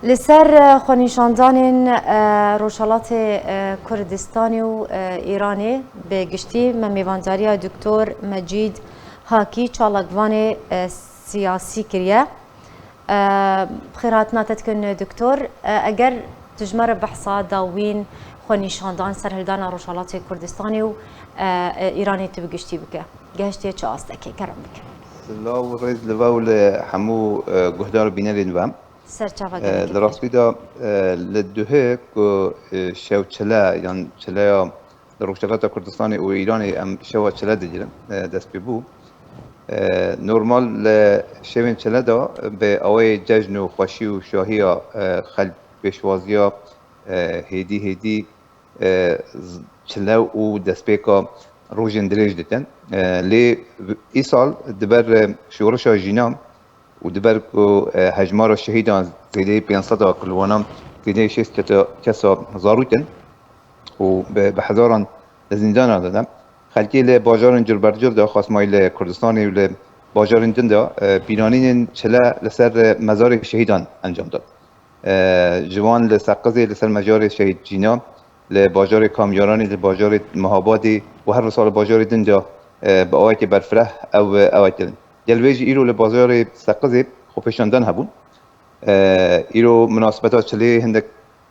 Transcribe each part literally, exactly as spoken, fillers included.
Li ser, e, xwenîşandanên, e, Rojhelatê, e, Kurdistanê û, e, Îranê bi giştî me mêvandariya Doktor Mecîd Hakî, çalakvanê, e, siyasî kiriye. E, bi xêr hatina te dikin, Doktor. E, eger tu ji me re behsa dawîn xwenîşandan, serhildana Rojhelatê Kurdistanê û, e, e, Îranê tu bi giştî bike. Gehiştiye çi astekê? Kerem bike. Silav û rêz li we û li hemû, e, guhdar û bînerên we. Ser çava, e, gelek li rastî de, e, li duhê ku, e, şew çile yan çileya li Rojhilata Kurdistanê û Îranê em şewa çile digirin, e, dest pê bû. E, normal li şevên çile de bi awayê cejn û xweşî û şahiya, e, xelk pêşwaziya, e, hêdî hêdî, e, z-, çile û destpêka rojên dirêj ditin. E, lê îsal di ber, e, şorişa jînan û di ber ku, e, hejmara şehîdan zêdeyî pênc sed a, ku li wana zêdeyî şêst kete-, kesa zarok in û bi, bi hezaran li zîndanan de ne, xelkê li bajarên cil ber cil de, xwest mayî li Kurdistanê û li bajarên din de, e, bîranînên çile li ser, e, mezarê şehîdan encam dan. E, ji wan li Seqizê li ser mezarê Şehîd Cîna, li bajarê Kamyaranê, li bajarê Mehabadê û her wisa li bajarê din de, e, bi awayekî berfireh ew, ew kirin. Gel wê jî îro li bajarê Seqizê xwepêşandan hebûn. E, îro minasebeta çilê hindek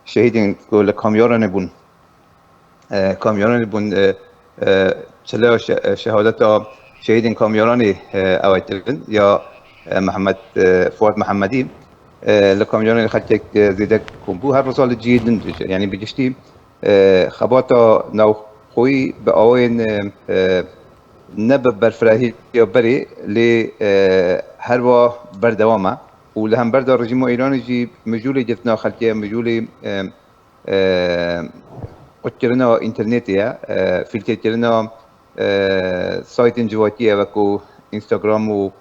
şehîdên ku li Kamyaranê bûn, e, Kamyaranê bûn, e, e, çile şe-, e, şehadeta şehîdên Kamyaranê, e, ew kirin ya, e, Mihemed, e, Fuad Mihemedî, e, li Kamyaranê xelkek, e, zêde kom bû. Her wisa li cihê din dibêje. Yanî bi giştî, e, xebata navxweyî bi awayên, e, e, ne bi berfirehî ya berê, lê, e, her wa berdewam e. Û li hember de rejîma Îranê jî mijûlê girtina xelkê ye, mijûlê, e, e, qutkirina înternetê ye, e, fîltêrkirina, e, saytên civakî ye, wekû Instagram û,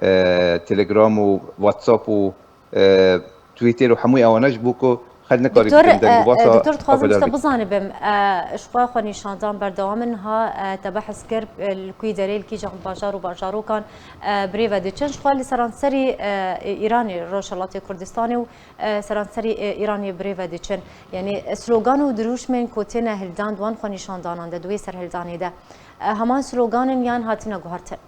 e, Telegram û WhatsApp û, e, Twitter û hemû ewana ji bo ku xelk nekarî Doktor, bikin e, dengûbasa e, Doktor, dixwazim ji te xwe bizanim, e, ji xwe xwenîşandan berdewam in, ha, e, te behs kir, e, li kû derê, li kîjan bajar û bajarokan, e, birêve diçin, ji xwe li seranserî, e, Îranê, Rojhelatê Kurdistanê û e, seranserî, e, Îranê birêve diçin. Yanî, e, slogan û dirûşmên ku têne hildan di wan xwenîşandanan de, di wê serhildanê de, e, heman slogan in yan hatine guhertin?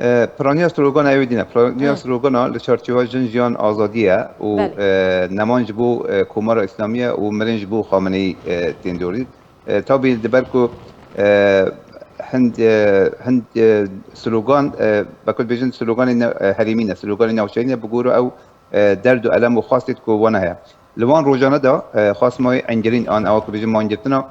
E, piraniya slogana ew din e. Piraniya Hı. slogana li çarçoveya jin, jiyan, azadî ye û, Belê. e, neman ji bo, e, Komara Îslamî ye û mirin ji bo Xameneî, e, tên dorî. E, tabî li ber ku, e, hind, e, hind, e, slogan, e, wekû dibêjin sloganê ne, e, herêmî ne, sloganê navçeyî ne, bi gor ew e, derd û elem û xwestê ku wana heye. Li wan rojane de, e, xwest mayî engirîn an ewa ku bêjin mangirtina,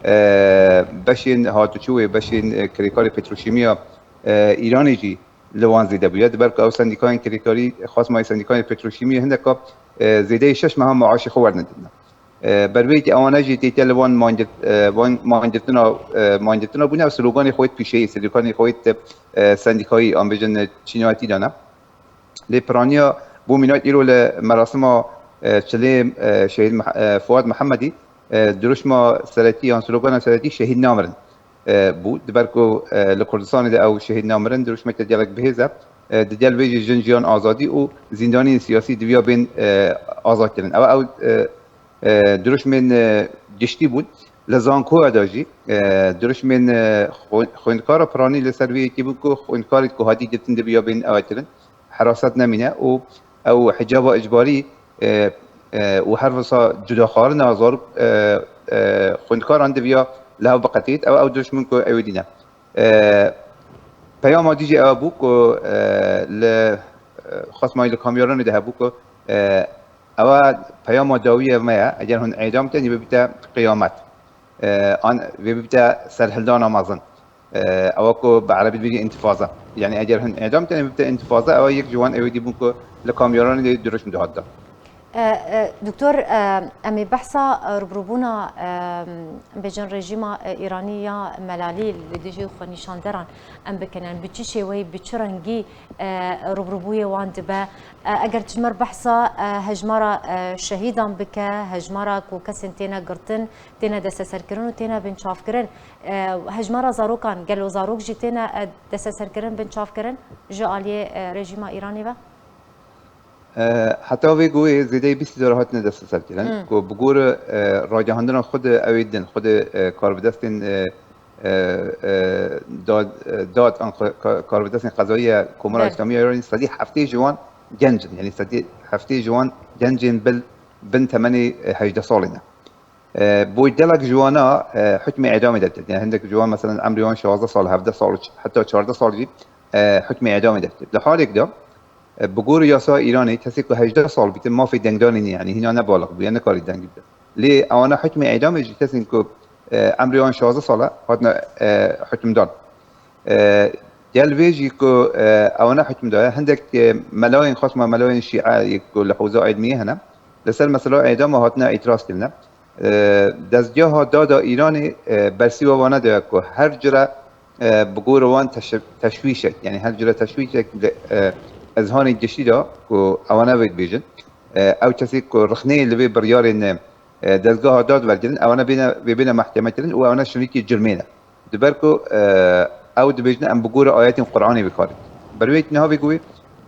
e, beşên hatûçûyê, beşên, e, kirêkarê petroşîmiya, e, Îranê jî li wan zêde bûye. Di ber ku ew sendîkayên kirêkarî, xwest mayî sendîkayên petroşîmiyê hindeka, e, zêdeyî şeş meha meaşê xwe wernedine. E, ber wê yekê ewana jî têtiya li wan mangir-, e, wan mangirtina, e, mangirtina bûne ew sloganê xwe yê pîşeyî, sloganê xwe yê, e, sendîkayî, an bêjin, e, çînayetî dane. Lê piraniya bo mînak îro li merasima, e, çilê, e, Şehîd Meh-, e, Fuad Mihemedî, e, dirûşma seretî yan slogana seretî "Şehîd namirin", e, bû. Di ber ku, e, li Kurdistanê de ew şehîd namirin dirûşmeke gelek bihêz e. E, di gel vê jî jin, jiyan, azadî û zîndaniyên siyasî diviya bên, e, azadkirin. Ew, ew, e, e, dirûşmên, e, giştî bûn. Li zankoya de jî, e, dirûşmên, e, xwe-, xwendkara piranî li ser vê yekê bûn ku xwendkarê ku hatî girtin diviya bên ew kirin, heraset nemîne û ew hicaba icbarî, e, e, û her wisa cudaxwarina zarok, e, e, xwendkaran diviya li hev biqetît. Ew, ew dirûşmên ku ew ê dîne. E, peyama dî jî ew bû ku, e, li, e, xwest mayî li Kamyaranê de hebû ku, e, ew peyama dawî ye me ye, eger hûn îdam bikin, yê bibîte qiyamet. E, an vê bibîte serhildana mezin. E, ewa ku bi erebî dibêjin întifaza. Yanî eger hûn îdam bikin, yê bibîte întifaza, ewa yek ji wan ew ê dî bûn ku li Kamyaranê de dirûşm dihat dan. E, e, Doktor, e, em ê behsa, e, rûbirûbûna, e, bêjin rejîma, e, Îranî ya melalî li dijî xwenîşanderan em bikin. Em bi çi şêweyî, bi çi rengî, e, rûbirûbûyê wan dibe? E, eger tu ji me re behsa, e, hejmara, e, şehîdan bike, hejmara ku kesên têne girtin, têne desteserkirin û têne binçavkirin, e, hejmara zarokan, gelo zarok jî têne, e, desteserkirin, binçavkirin ji aliyê, e, rejîma Îranê ve? E, heta vê guhê zêdeyî bîst hezar hatine desteserkirin, Hmm. ku bi gor, e, ragihandina xwe de ew ê din, xwe de, e, karbidestên, e, e, e, dad, e, dad an ka-, ka-, karbidestên qezayî ya Komara Belê. Îslamî ya Îranê sedî heftê ji wan genc in. Yanî sedî heftê ji wan gencên bil, bin temenê, e, hejdeh salî ne. E, bo gelek ji wana, e, hukmê îdamê derket. Yani hindek ji wan, mesela, emrê wan şazdeh sal, hevdeh sal, heta çardeh sal jî, e, hukmê îdamê derket. Li halêk de, e, bi gor yasa Îranê, kesê ku hejdeh sal bîte, mafê dengdanê nîne, yani hîna nebalix bûye, nekarî deng bide. Lê ewana hukmê îdamê ji kesên ku, e, emrê wan şazdeh sal e, hatine, e, hukmdan. E, gel vê jî ku, e, ewana hukm daye, hindek, e, melayên xasma melayên şîe yê ku li hewza Êdmiyê hene, li ser mesela îdama hatine îtiraz kirine. E, dezgeha dada Îranê, e, bersîva wana daye ku her cure, e, bi gor wan teş-, teşwîşek, yani her cure teşwîşek li, e, ezhanê giştî de ku ewana vê dibêjin. E, ew kesê ku rixneyê li vê biryarên, e, dezgeha dad wergirin, ewana bêne, vê bêne mehkeme kirin û ewana şirîkî cirmê ne. Diber ku, e, ew dibêjin em bi gor ayetên Qur'anê bikarin. Ber wê niha vê guhê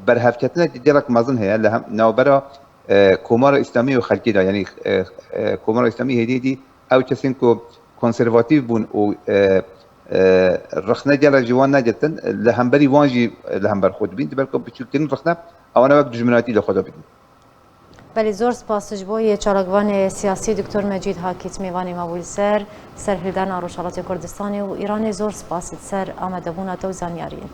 berhevketineke gelek mezin heye li hem navbera, e, Komara Îslamî û xelkê de, yanî, e, e, Komara Îslamî hêdî hêdî ew kesên ku konservatîf bûn û, e, e, rixne gelek ji wan negirtin, li hemberî wan jî li hember xwe dibîn, diber ku biçûktirîn rixne ewana wek dijminatî li xwe de bidîn. Belê, zor spas ji bo yê çalakvanê siyasî Doktor Mecîd Hakît mêvanê me bû li ser serhildana Rojhelatê Kurdistanê û Îranê. Zor spas li ser amadebûna te û zanyariyên te.